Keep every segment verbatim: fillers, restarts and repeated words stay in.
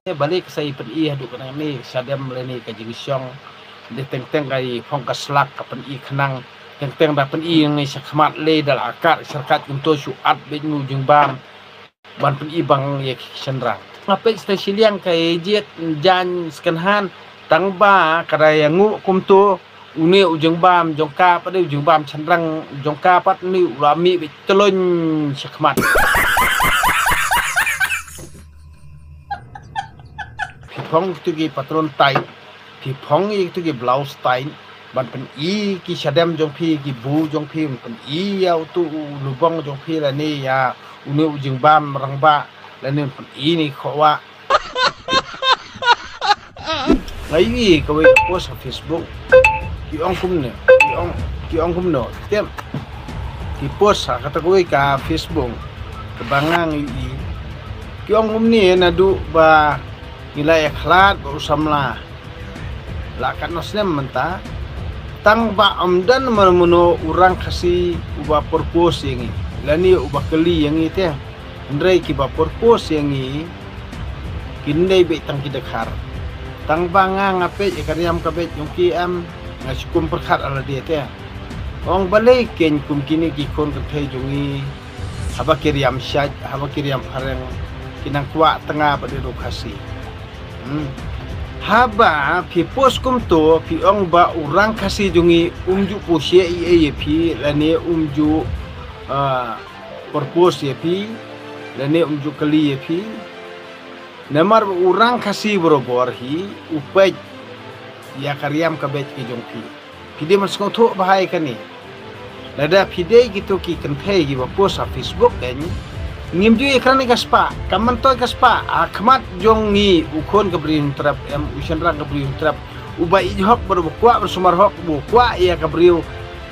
Balei ka sa i pyni haduh kane, shadem lane ka jingshong. Dei teng teng ka i phong ka slak ka pyni khnang. Teng teng da pyni ngi shakhmat lei da la kat sharkat kumto shu at beit u jingbam. Ban pyni bang ïa ki shynrang. Nga peit stai shiliang ka i jied jan second hand. Tang ba ka da ïa nguh kumto. Une u jingbam jong ka pat, u jingbam shynrang jong ka pat, une u la mih beit tylluñ shakhmat. Phi phong kito ki patron tight, phi phong ïa kito ki blouse tight, ban pyni ki shadem jong phi, ki bu jong phi, ban pyni ïa uto u lubong jong phi lane ïa une u jingbam rangbah, lane ban pyni ne khowa. Nga ïohi kawei ka post ha Facebook. Ki ong kumne, ki ong, ki ong kumno. Tip. Ki post ha kata kawei ka Facebook. Kaba nga ïohi. Ki ong kumne naduh ba ngi la ïakhlad bad u samla. La katno snem mynta. Tang ba ym don mano mano u rang Khasi uba propose ïa ngi. Lane uba kylli ïa ngi te. Hynrei kiba propose ïa ngi kin dei beit tang ki dkhar. Tang ba nga nga peit ïa ka riam ka beit jong ki em, nga shu kum pyrkhat ha lade te. Ong balei kein kum kine ki khun kynthei jong ngi, haba ki riam shait, haba ki riam phareng, ki nang kwah tnga bad ïa u Khasi. Hmm. Haba phi post kumto, phi ong ba u rang Khasi jong ngi um ju pynshai ei ei ïa phi, lane um ju, ah, propose ïa phi, lane um ju kylli ïa phi. Namar ba u rang Khasi barabor hi u peit ïa ka riam ka beit ka jong phi. Phi dei ban sngewthuh bha ïa kane. Lada phi dei kito ki kynthei kiba post ha Facebook kan, ngim ju ïakren ïa ka spah, kam myntoi ka spah, ha khmat jong ngi u khun ka Bri Hynñiewtrep em, u shynrang ka Bri Hynñiewtrep, uba ïeit hok bad uba kwah ban sumar hok, uba kwah ïa ka briew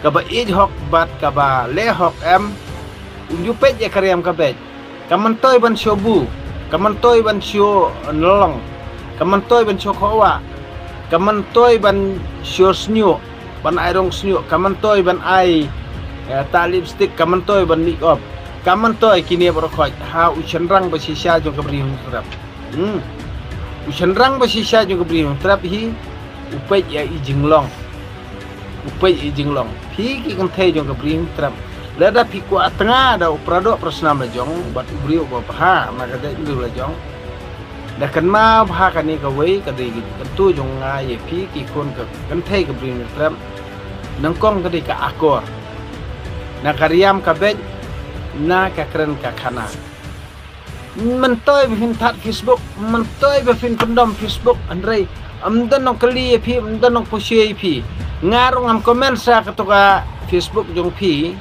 kaba ïeit hok bad kaba leh hok em, um ju peit ïa ka riam ka beit. Kam myntoi ban shu bu, kam myntoi ban shu nyllong, kam myntoi ban shu khowa, kam myntoi ban shu shñiuh, ban ai rong shñiuh, kam myntoi ban ai, eh, ta lipstick, kam myntoi ban make up, kam myntoi kine baroh khoit ha u shynrang ba shisha jong ka Bri Hynñiewtrep. Hmm. U shynrang ba shisha jong ka Bri Hynñiewtrep hi u peit ïa i jinglong. U peit i jinglong. Phi ki kynthei jong ka Bri Hynñiewtrep, lada phi kwah tnga da u paradoh parasnam la jong bad u briew uba bha na ka jaitbynriew la jong, da kynmaw bha kane kawei ka dei ka jingkyntu jong nga ïa phi ki khun ka kynthei ka Bri Hynñiewtrep. Nyngkong ka dei ka akor, na ka riam ka beit, na ka kren ka khana. Myntoi ba phin thad Facebook, myntoi ba phin pyndom Facebook, hynrei ym don nongkylli ïa phi, ym don nongpynshitom ïa phi. Nga ruh ngam comment sha kato ka Facebook jong phi,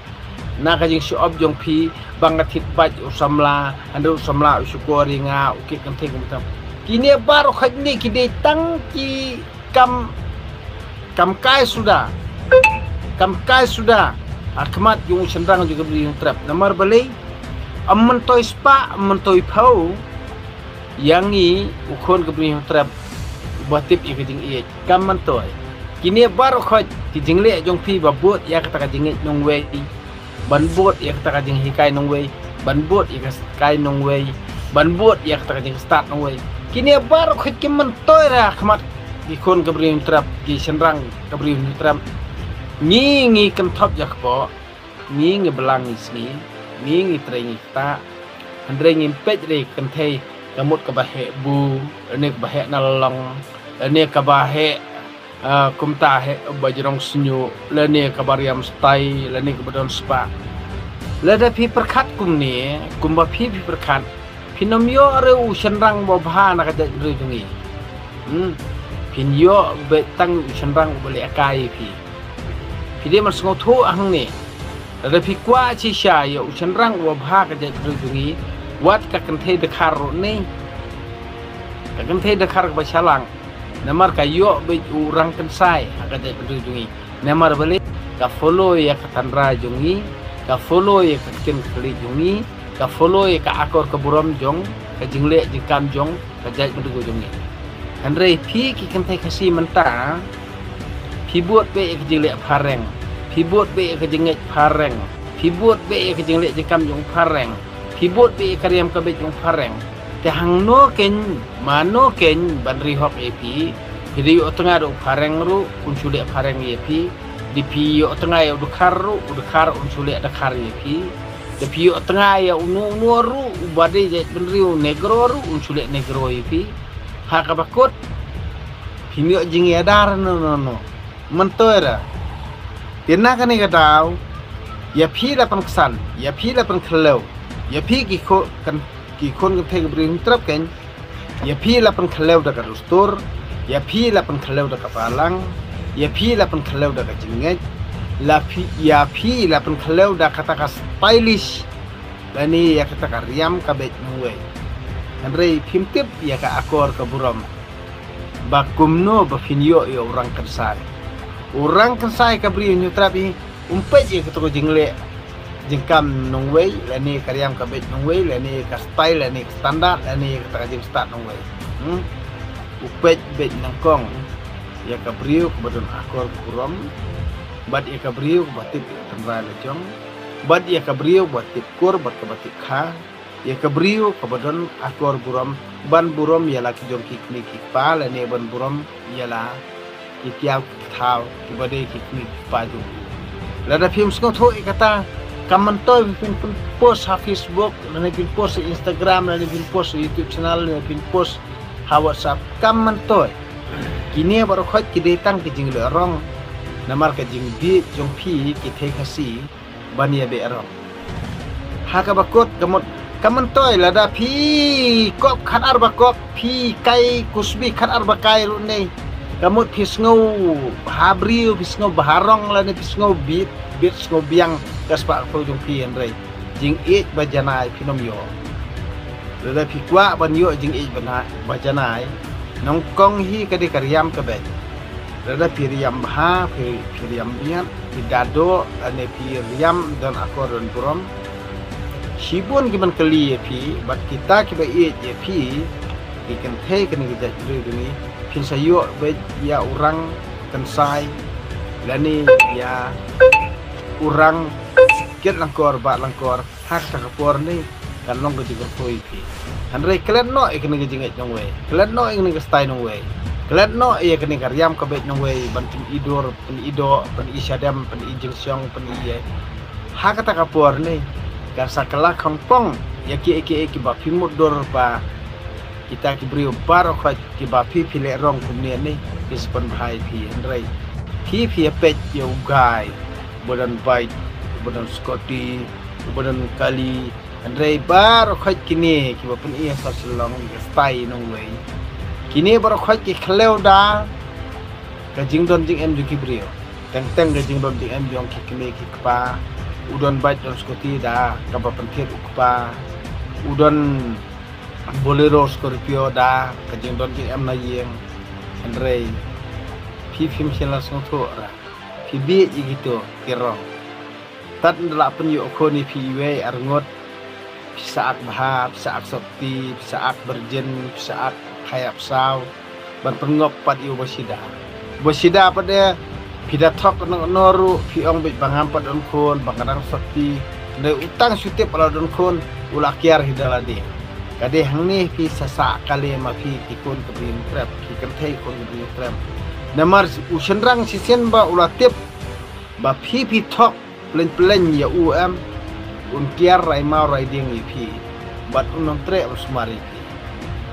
na ka jingshow off jong phi, ba nga thied bad u samla, hynrei u samla u shukor ïa nga, u kit kynthei kumta. Kine baroh khoit ne ki dei tang ki kam, kam kai suda, kam kai suda ha khmat jong u shynrang jong ka Bri Hynñiewtrep. Namar balei? Ym myntoi spah, ym myntoi phew ïa ngi u khun ka Bri Hynñiewtrep uba tip ïa ka jingïeit. Kam myntoi. Kine baroh khoit ki jingleh jong phi ba bud ïa kata ka jingïeit nongwei, ban bud ïa kata ka jinghikai nongwei, ban bud ïa ka kai nongwei, ban bud ïa kata ka jingstad nongwei. Kine baroh khoit ki myntoi ra ha khmat ki khun ka Bri Hynñiewtrep, ki shynrang ka Bri Hynñiewtrep. Ngi ngi kynthop ïa kpoh, ngi ngi blang ngi sngi, ngi ngi trei ngi ktah. Hynrei ngim peit re kynthei ka mut kaba heh bu, lane kaba heh nyllong, lane kaba heh, ah, kumta heh ba jrong shñiuh, lane kaba riam stai, lane kaba don spah. Lada phi pyrkhat kumne, kumba phi phi pyrkhat, phin ym ïoh re u shynrang ba bha na ka jaitbynriew jong ngi. Hmm. Phin ïoh beit tang u shynrang uba leh kai ïa phi. Phi dei ban sngewthuh hangne. Lada phi kwah shisha ïa u shynrang uba bha ka jaitbynriew jong ngi, wat ka kynthei dkhar ruh ne, ka kynthei dkhar kaba shalang. Namar ka ïoh beit u rang kynsai ha ka jaitbynriew jong ngi. Namar balei? Ka follow ïa ka tynrai jong ngi, ka follow ïa ka ktien ka khlieh jong ngi, ka follow ïa ka akor ka burom jong ka jingleh jingkam jong ka jaitbynriew jong ngi. Hynrei phi ki kynthei Khasi mynta, phi bud beit ïa ka jingleh phareng, phi bud beit ïa ka jingngeit phareng, phi bud beit ïa ka jingleh jingkam jong phareng, phi bud beit ïa ka riam ka beit jong phareng. Te hangno kein, mano kein ban ri hok ïa phi? Phi da ïoh tnga da u phareng ruh, un shu leh phareng ïa phi. Da phi ïoh tnga ïa u dkhar ruh, u dkhar un shu leh dkhar ïa phi. Da phi ïoh tnga ïa uno uno ruh, uba dei jaitbynriew negro ruh, un shu leh negro ïa phi. Ha kaba kut, phin ïoh jingïada no no no. Myntoi ra. Te na kane ka daw, ïa phi la pynksan, ïa phi la pynkhliew, ïa phi ki kho-, kan, ki khun kynthei ka Bri Hynñiewtrep kein, ïa phi la pynkhliew da ka dustur, ïa phi la pynkhliew da ka balang, ïa phi la pynkhliew da ka jingngeit, la phi, ïa phi la pynkhliew da kata ka stylish, lane ïa kata ka riam ka beit nongwei. Hynrei phim tip ïa ka akor ka burom ba kumno ba phin ïoh ïa u rang kynsai. U rang kynsai ka Bri Hynñiewtrep hi, um peit ïa kato ka jingleh jingkam nongwei, lane ka riam ka beit nongwei, lane ka style, lane ka standard, lane kata ka jingstad nongwei. Hmm? U peit beit nyngkong ïa ka briew kaba don akor ka burom, bad ïa ka briew kaba tip ïa ka tynrai la jong, bad ïa ka briew kaba tip kur, bad kaba tip kha, ïa ka briew kaba don akor burom, ban burom ïa la ki jong ki kmie ki kpa, lane ban burom ïa la ki kiaw ki thaw kiba dei ki kmie ki kpa jong u. Lada phim sngewthuh ïa kata, kam myntoi phin pyn-, post ha Facebook, lane phin post ha Instagram, lane phin post ha YouTube channel, lane phin post ha WhatsApp, kam myntoi. Kine baroh khoit ki dei tang ki jingleh rong, namar ka jingbieit jong phi ki thei Khasi ban ïa beh rong. Ha kaba kut ka mut, kam myntoi lada phi kop khat ar ba kop, phi kai kusbi khat ar ba kai ruh ne. Ka mut phi sngew ha briew, phi sngew bha rong lane phi sngew bieit, bieit sngew biang ka spah ka phew jong phi, hynrei jingïeit ba janai phin ym ïoh. Lada phi kwah ban ïoh jingïeit ba na-, ba janai, nyngkong hi ka dei ka riam ka beit. Lada phi riam bha, phi, phi riam biang, phi da doh, lane phi riam don akor don burom, shibun ki ban kylli ïa phi, bad kita kiba ïeit ïa phi, ki kynthei kane ka jaitbynriew jong ngi, phin sa ïoh beit ïa u rang kynsai, lane ïa u rang kit lyngkor bah lyngkor. Ha kata ka por ne kan long ka jingkyrkhu ïa phi. Hynrei klet noh ïa kane ka jingngeit nongwei, klet noh ïa kane ka style nongwei, klet noh ïa kane ka riam ka beit nongwei, ban pyni dur, pyni doh, pyni shadem, pyni jingshong, pyni ïa. Ha kata ka por ne kan sa kylla khongpong ïa kiei kiei kiba phi mutdur ba kita ki briew baroh khoit kiba phi phi leh rong kumne ne ki sa pynbha ïa phi, hynrei phi phi ïa peit ïa u guy uba don bike, uba don scooty, uba don kali, hynrei baroh khoit kine kiba pyni ïa ka sawdong, ïa ka style nongwei. Kine baroh khoit ki khlem da ka jingdon jingem jong ki briew. Teng teng ka jingdon jingem jong ki kmie ki kpa. U don bike don scooty da kaba pynthied u kpa. U don Bolero Scorpio da ka jingdon jingem na ïing. Hynrei phi phim shym la sngewthuh ra. Phi bieit ïa kito ki rong. Tad ynda la pynïoh khun ïa phi iwei arngut, phi sa ak bha, phi sa ak sopti, phi sa ak virgin, phi sa ak khaïap saw ban pynngop pat ïa uba shida. Uba shida pat de phi da thok noh noh ruh, phi ong beit ba ngam pat don khun, ba nga dang sopti. Hynrei u tang shu tip ba la don khun u la kiar hi da lade. Ka dei hangne phi sa sah kali ma phi ki khun ka Bri Hynñiewtrep, ki kynthei khun ka Bri Hynñiewtrep. Namar u shynrang shisien ba u la tip ba phi phi thok pleng pleng ïa u em, un kiar rai maw rai dieng ïa phi, bad un ym treh u sumar ïa phi.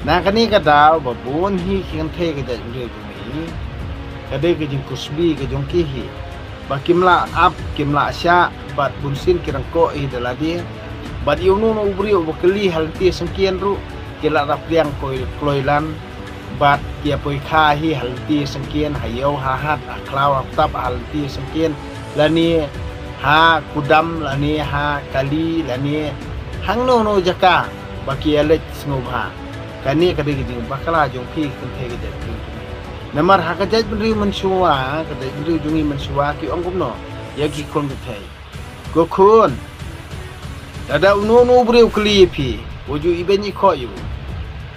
Na kane ka daw ba bun hi ki kynthei ka jaitbynriew jong ngi, ka dei ka jingkusbi ka jong ki hi, ba kim lah ap, kim lah shah, bad bun sien ki rangkoh hi da lade. Bad ïa uno uno u briew uba kylli ha lynti syngkien ruh ki lah da pliang kloi, kloi lan. Bad ki ïa poi kha hi ha lynti syngkien, ha ïew ha hat, ha khlaw ha btap, ha lynti syngkien, lane ha kudam, lane ha kali, lane hangno hangno jaka ba ki ïa leit sngewbha. Kane ka dei ka jingbakla jong phi kynthei ka jaitbynriew. Namar ha ka jaitbynriew mynshuwa, ka jaitbynriew jong ngi mynshuwa ki ong kumno ïa ki khun kynthei. Ko khun, lada uno uno u briew u kylli ïa phi, wat ju ibeiñ ikhoh ïa u.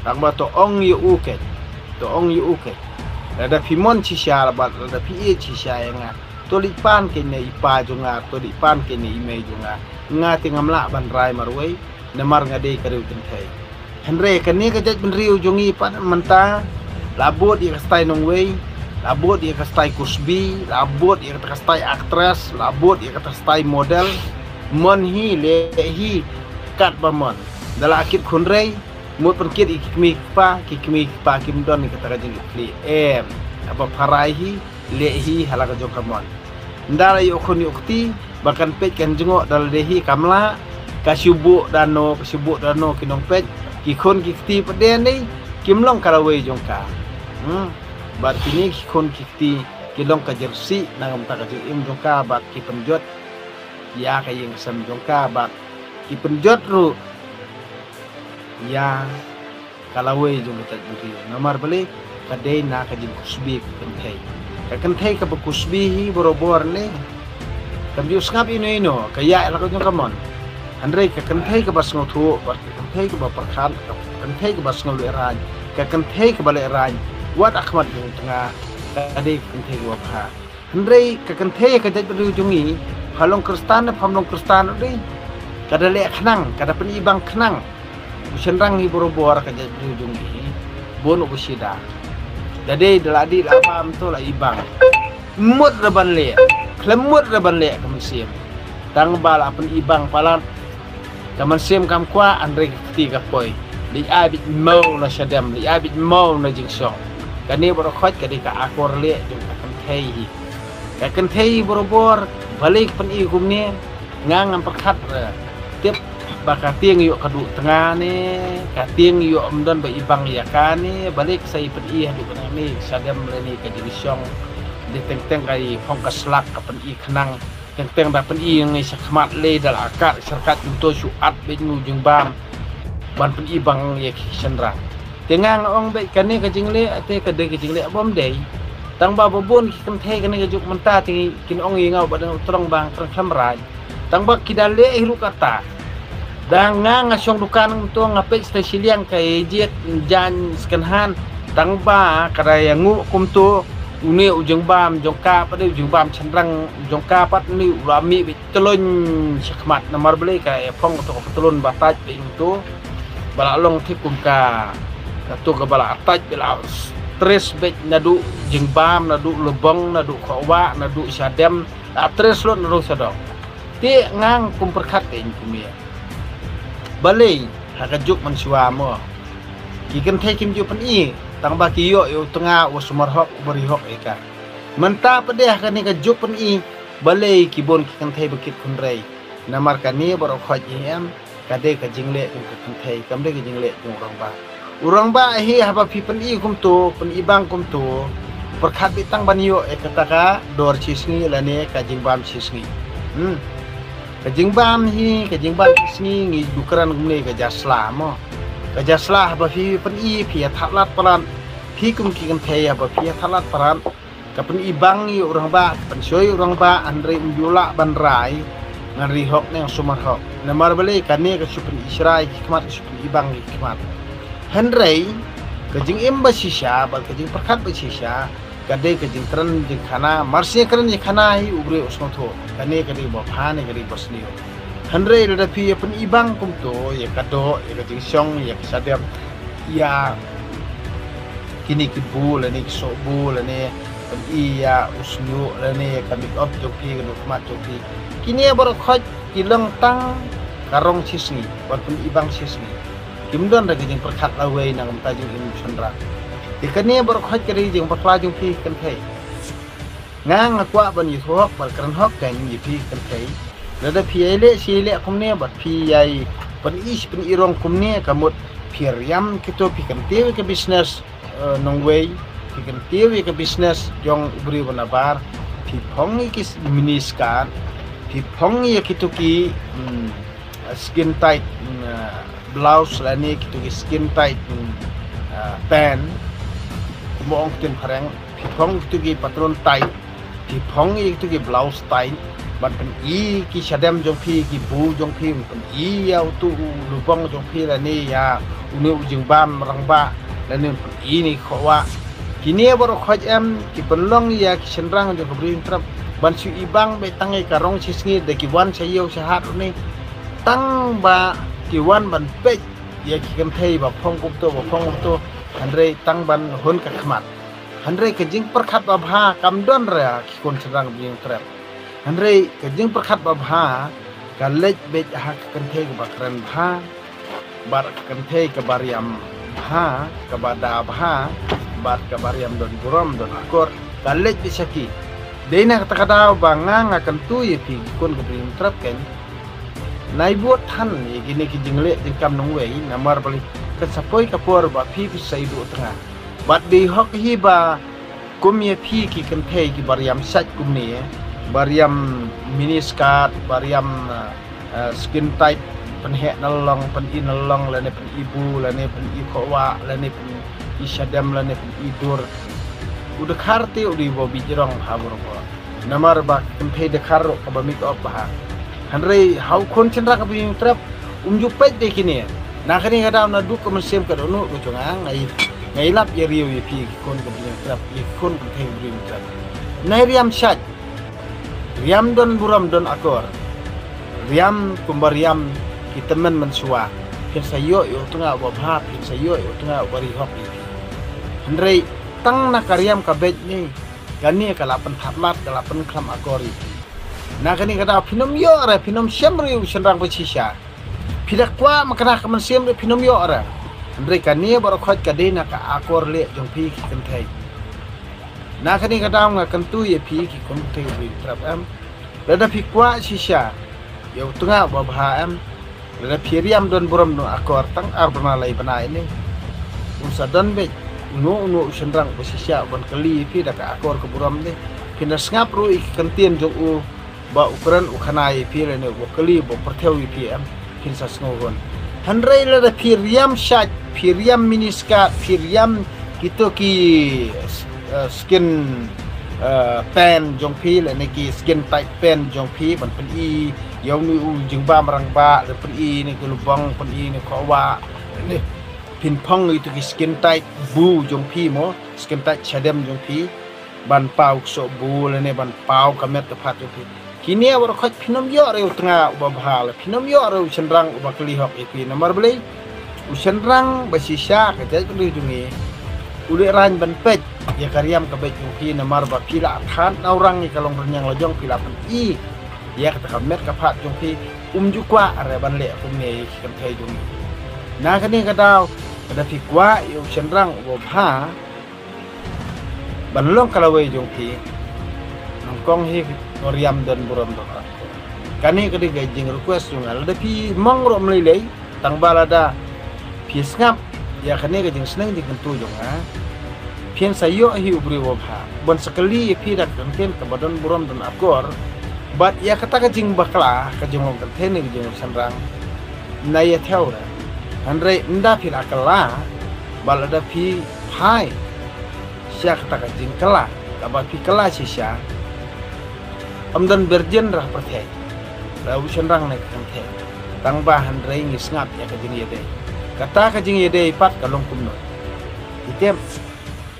Tang ba to ong ïa u keiñ, to ong ïa u keiñ. Lada phi mon shisha, lada phi ïeit shisha ïa nga, to leit pan keiñ na i pa jong nga, to leit pan keiñ na i mei jong nga. Nga te ngam lah ban rai marwei, namar nga dei ka riew kynthei. Hynrei kane ka jaitbynriew jong ngi pat mynta la bud ïa ka style nongwei, la bud ïa ka style kusbi, la bud ïa ka style actress, la bud ïa ka style model. Mon hi leh hi katba mon. Da la kit khun rei, mut pynkit ïa ki kmie ki kpa, ki kmie ki kpa kim don ïa kata ka jingkitkhlieh. Em, haba pharai hi, leh hi ha la ka jong ka mon. Ynda la ïoh khun ïoh kti ba kan peit kan jngoh da lade hi kam lah, ka shu buh da no, ka shu buh da no ki nongpeit, ki khun ki kti pat de ni, kim long ka lawei jong ka. Hmm. Bad kine ki khun ki kti ki long ka jyrsieh na ka bynta ka jingim jong ka bad ki pynjot ïa ka ïing ka sem jong ka bad ki pynjot ruh ïa ka lawei jong ka jaitbynriew. Namar balei? Ka dei na ka jingkusbi ka kynthei. Ka kynthei kaba kusbi hi barabor ne kam ju sngap ino ino, ka ïaid la ka jong ka mon. Hynrei ka kynthei kaba sngewthuh bad ka kynthei kaba pyrkhat, ka kynthei kaba sngewlehraiñ, ka kynthei kaba lehraiñ wat ha khmat jong u tnga, ka dei ka kynthei kaba bha. Hynrei ka kynthei ka jaitbynriew jong ngi, ha long Khristan ne pham long Khristan u dei, ka da leh khnang, ka da pyn-i bang khnang. U shynrang hi barabor ka jaitbynriew jong ngi, bun u ba sida. Da dei da la dih la bam to la i bang. Mut ra ban leh, khlem mut ra ban leh ka mynsiem. Tang ba la pyn-i bang palat, ka mynsiem kam kwah, hynrei ka kti ka poi. Leit ai beit maw na shadem, leit ai beit maw na jingshong. Kane baroh khoit ka dei ka akor leh jong ka kynthei hi. Ka kynthei barabor, balei ka pyn-i kumne, nga ngam pyrkhat re. Tip ba ka tieng ïoh ka duh tnga ne, ka tieng ïoh ym don ba i bang ïa ka ne, balei ka sa i pyn-i haduh ka nang ne, shadem lane ka jingshong. Dei teng teng ka i phong ka slak ka pyn-i khnang. Teng teng da pyn-i ngi sha khmat lei da la kat sha kat kumto shu at beit u jingbam ban pyn-i bang ïa ki shynrang. Te nga nga ong beit kane ka jingleh te ka dei ka jingleh bym dei. Tang ba ba bun ki kynthei kane ka juk mynta te kin ong ïa nga ba dang u trong bang kren khlem raij. Tang ba ki da leh hi ruh kata. Da nga nga shong dukan kumto nga peit stai shiliang ka ïa jied jaiñ second hand. Tang ba ka da ïa nguh kumto une u jingbam jong ka pat u jingbam shynrang jong ka pat une u la mih beit tylluñ sha khmat namar balei ka ïa phong kato ka patlun ba tait beit kumto. Ba la long thik kum ka kato kaba la tait beit la tres beit naduh jingbam naduh lubong naduh khohwah naduh shadem la tres lut naduh shadong. Te nga kum pyrkhat beit kum ïa. Balei ha ka juk mynshuwa mo. Ki kynthei kim ju pyn-i tang ba ki ïoh ïa u tnga u sumar hok u bari hok ïa ka. Mynta pat de ha kane ka juk pyn-i balei ki bun ki kynthei ba kit khun rei. Namar kane baroh khoit ïa em ka dei ka jingleh jong ka kynthei kam dei ka jingleh jong u rangbah. U rangbah hi haba phi pyn-i kumto pyn-i bang kumto pyrkhat beit tang ban ïoh ïa kata ka dor shisngi lane ka jingbam shisngi. Hmm. Ka jingbam hi ka jingbam shisngi ngi ju kren kumne ka jasla mo. Ka jasla haba phi pyn-i phi ïa thad lad palat phi kum ki kynthei haba phi ïa thad lad palat. Ka pyn-i bang ïa u rangbah ka pynshoi ïa u rangbah hynrei um ju lah ban rai. Ngan ri hok ne ngan sumar hok namar balei kane ka shu pyn-i shrai ki khmat ka shu pyn-i bang ki khmat. Hynrei ka jingim ba shisha bad ka jingpyrkhat ba shisha ka dei ka jingkren jingkhana mar shisha kren jingkhana hi u briew u sngewthuh kane ka dei ba bha ne ka dei ba sniew. Hynrei lada phi ïa pyn-i bang kumto ïa ka doh ïa ka jingshong ïa ka shadem ïa kine ki bu lane ki soh bu lane pyn-i ïa u sniewbha lane ka make up jong phi ka duh khmat jong phi. Kine baroh khoit ki long tang ka rong shisngi ban pyn-i bang shisngi. Kim don da ka jingpyrkhat lawei na ka bynta jingim shynrang. Te kane baroh khoit ka dei ka jingbakla jong phi kynthei. Nga nga kwah ban ïathuh hok ban kren hok kein ïa phi kynthei. Lada phi ïai leh shi leh kumne bad phi ïai pyn-i shi pyn-i rong kumne ka mut phi riam kito phi kyntiew ïa ka business nongwei phi kyntiew ïa ka business jong u briew ba nabar phi phong ïa ki mini skirt phi phong ïa kito ki skin tight blouse lane kito ki skin tight pant kumba ong ktien phareng phi phong kito ki patlun tight phi phong ïa kito ki blouse tight ban pyn-i ki shadem jong phi ki bu jong phi pyn-i ïa uto u lubong jong phi lane ïa une u jingbam rangbah lane pyn-i ne khohwah. Kine baroh khoit em ki pynlong ïa ki shynrang jong ka Bri Hynñiewtrep ban shu i bang beit tang ïa ka rong shisngi da ki wan sha ïew sha hat une tang ba ki wan ban peit ïa ki kynthei ba phong kumto, ba phong kumto, hynrei tang ban hun ka khmat. Hynrei ka jingpyrkhat babha kam don re ki khun shynrang bri Hynñiewtrep. Hynrei ka jingpyrkhat babha ka leit beit ha ka kynthei kaba kren bha, bad ka kynthei kaba riam bha, kaba da bha, bad kaba riam don burom don akor, ka leit beit sha ki. Dei na kata ka daw ba nga nga kyntu ïa phi ki khun ka bri Hynñiewtrep kein, nai bud than ïa kine ki jingleh jingkam nongwei, namar balei kan sa poi ka por ba phi phi sa ïoh tnga. Bad dei hok hi ba kum ïa phi ki kynthei kiba riam shait kumne, ba riam mini skirt, ba riam, eh, eh, skin tight, pynheh na long, pyn-i na long, lane pyn-i bu, lane pyn-i khohwah, lane pyn-i shadem, lane pyn-i dur. U dkhar te u dei ba bit jrong ha bor bor. Namar ba ka kynthei dkhar ruh kaba make up bha. Hynrei ha u khun shynrang ka bri Hynñiewtrep um ju peit de kine. Na kane ka daw naduh ka mynsiem ka dohnud ka jong nga, nga ï, nga ïalap ïa riew ïa phi ki khun ka bri Hynñiewtrep, ïa ki khun kynthei ka bri Hynñiewtrep. Nai riam shait, riam don burom don akor, riam kumba riam ki tymmen mynshuwa. Phin sa ïoh ïa u tnga uba bha, phin sa ïoh ïa u tnga uba ri hok ïa phi. Hynrei tang na ka riam ka beit ne, kane ka la pynthap lad, ka la pynkhlam akor ïa phi. Na kane ka daw phin ym ïoh re, phin ym shem re u shynrang ba shisha. Phi da kwah ma kane ka mynsiem re, phin ym ïoh re. Hynrei kane baroh khoit ka dei na ka akor leh jong phi ki kynthei. Na kane ka daw nga kyntu ïa phi ki khun kynthei ka bri Hynñiewtrep em, lada phi kwah shisha ïa u tnga uba bha em, lada phi riam don burom don akor tang ar bnai lai bnai ne, un sa don beit uno uno u shynrang uba shisha uban kylli ïa phi da ka akor ka burom de. Phin da sngap ruh ïa ki kyntien jong u ba u kren u khana ïa phi lane uba kylli, uba pyrthew ïa phi em, phin sa sngewhun. Hynrei lada phi riam shait, phi riam mini skirt, phi riam kito ki, eh, skin, eh, pant jong phi lane ki skin tight pant jong phi ban pyn-i ïa une u jingbam rangbah, lane pyn-i ne ki lubong, pyn-i ne khohwah, lane phin phong ïa kito ki skin tight bu jong phi mo, skin tight shadem jong phi, ban paw ksoh bu lane ban paw ka met ka phad jong phi. Kine baroh khoit phin ym ïoh re u tnga uba bha, la phin ym ïoh re u shynrang uba kylli hok ïa phi. Namar balei? U shynrang ba shisha ka jaitbynriew jong ngi u lehrain ban peit ïa ka riam ka beit jong phi, namar ba phi la than na u rang ïa ka longrynïeng la jong, phi la pyn-i ïa kata ka met ka phad jong phi. Um ju kwah re ban leh kumne ïa ki kynthei jong ngi. Na kane ka daw, lada phi kwah ïa u shynrang uba bha ban long ka lawei jong phi, nyngkong hi, riam don burom don akor. Kane ka dei ka jing request jong nga. Lada phi mong ruh ym lei lei, tang ba lada phi sngap ïa kane ka jingsneng jingkyntu jong nga, phin sa ïoh hi u briew uba bha ban sa kylli ïa phi da ka kyntien kaba don burom don akor. Bad ïa kata ka jingbakla ka jinglong kynthei ne ka jinglong shynrang, nai ïa thew re. Hynrei ynda phi la kylla, bad lada phi phai sha kata ka jingkylla, kaba phi kylla shisha, ym don virgin ha pyrthei, la u shynrang ne ka kynthei. Tang ba hynrei ngi sngap ïa ka jingïadei. Kata ka jingïadei pat ka long kumno? Ki tip,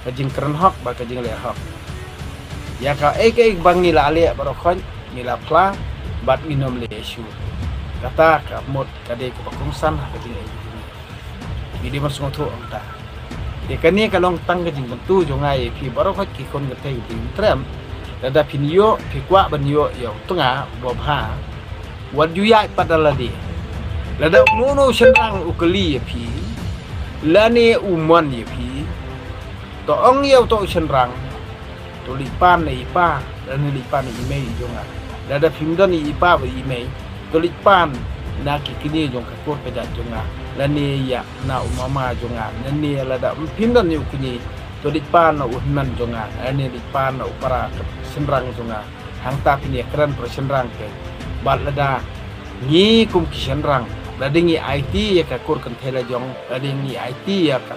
ka jingkren hok bad ka jingleh hok. Ïa kaei kaei ba ngi la leh baroh khoit ngi la phla bad ngin ym leh shuh. Kata ka mut ka dei kaba kongsan ha ka jingïadei. Ngi dei ban sngewthuh hangta. Te kane ka long tang ka jingkyntu jong nga ïa phi baroh khoit ki khun kynthei ka bri Hynñiewtrep. Lada phin ïoh, phi kwah ban ïoh ïa u tnga uba bha, wat ju ïaid pat da lade. Lada uno uno u shynrang u kylli ïa phi lane u mon ïa phi, to ong ïa uto u shynrang, to leit pan na i pa lane leit pan na i mei jong nga. Lada phim don i pa bad i mei, to leit pan na ki kñi jong ka kur ka jait jong nga, lane ïa na u mama jong nga, lane lada phim don ïa u kñi, to leit pan na u hynmen jong nga, lane leit pan na u para shynrang jong nga. Hangta phin ïakren para shynrang kein. Bad lada ngi kum ki shynrang, lada ngi aiti ïa ka kur kynthei la jong, lada ngi aiti ïa ka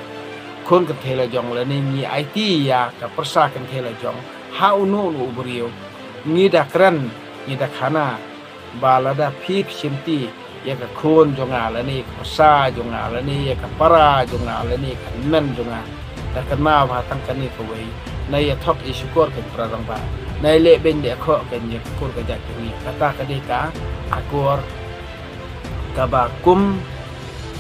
khun kynthei la jong, lada ngi aiti ïa ka pyrsa kynthei la jong ha uno uno u briew, ngi da kren, ngi da khana ba lada phi shimti ïa ka khun jong nga, lane ïa ka pyrsa jong nga, lane ïa ka para jong nga, lane ïa ka hynmen jong nga, da kynmaw ba tang kane kawei, nai ïa thok ïa shukor kein para rangbah, nai leh beiñ leh khoh kein ïa ka kur ka jait jong ngi. Kata ka dei ka akor kaba kum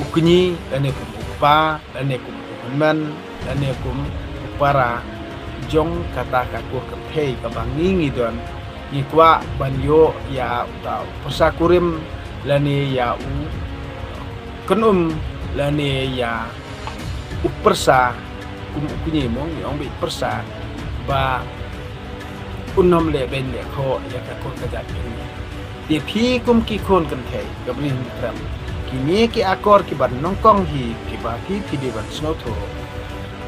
u kñi, lane kum u kpa, lane kum u hynmen, lane kum u para jong kata ka kur kynthei kaba ngi ngi don, ngi kwah ban ïoh ïa uta u pyrsa kurim, lane ïa u kynum, lane ïa u pyrsa kum u kñi mo, ngi ong beit pyrsa, ba un ym leh beiñ leh khoh ïa ka kur ka jait jong ngi. Te phi kum ki khun kynthei ka Bri Hynñiewtrep, kine ki akor kiba nyngkong hi kiba phi phi dei ban sngewthuh.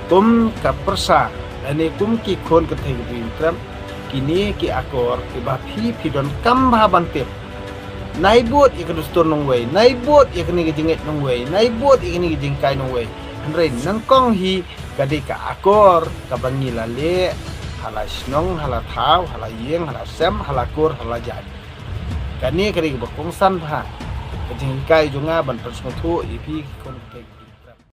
Kum ka pyrsa lane kum ki khun kynthei ka Bri Hynñiewtrep, kine ki akor kiba phi phi donkam bha ban tip. Nai bud ïa ka dustur nongwei, nai bud ïa kane ka jingngeit nongwei, nai bud ïa kane ka jinghikai nongwei. Hynrei nyngkong hi ka dei ka akor kaba ngi la leh ha la shnong, ha la thaw, ha la ïing, ha la sem, ha la kur, ha la jait. Kane ka dei kaba kongsan bha ka jinghikai jong nga ban pynsngewthuh ïa phi ki khun kynthei.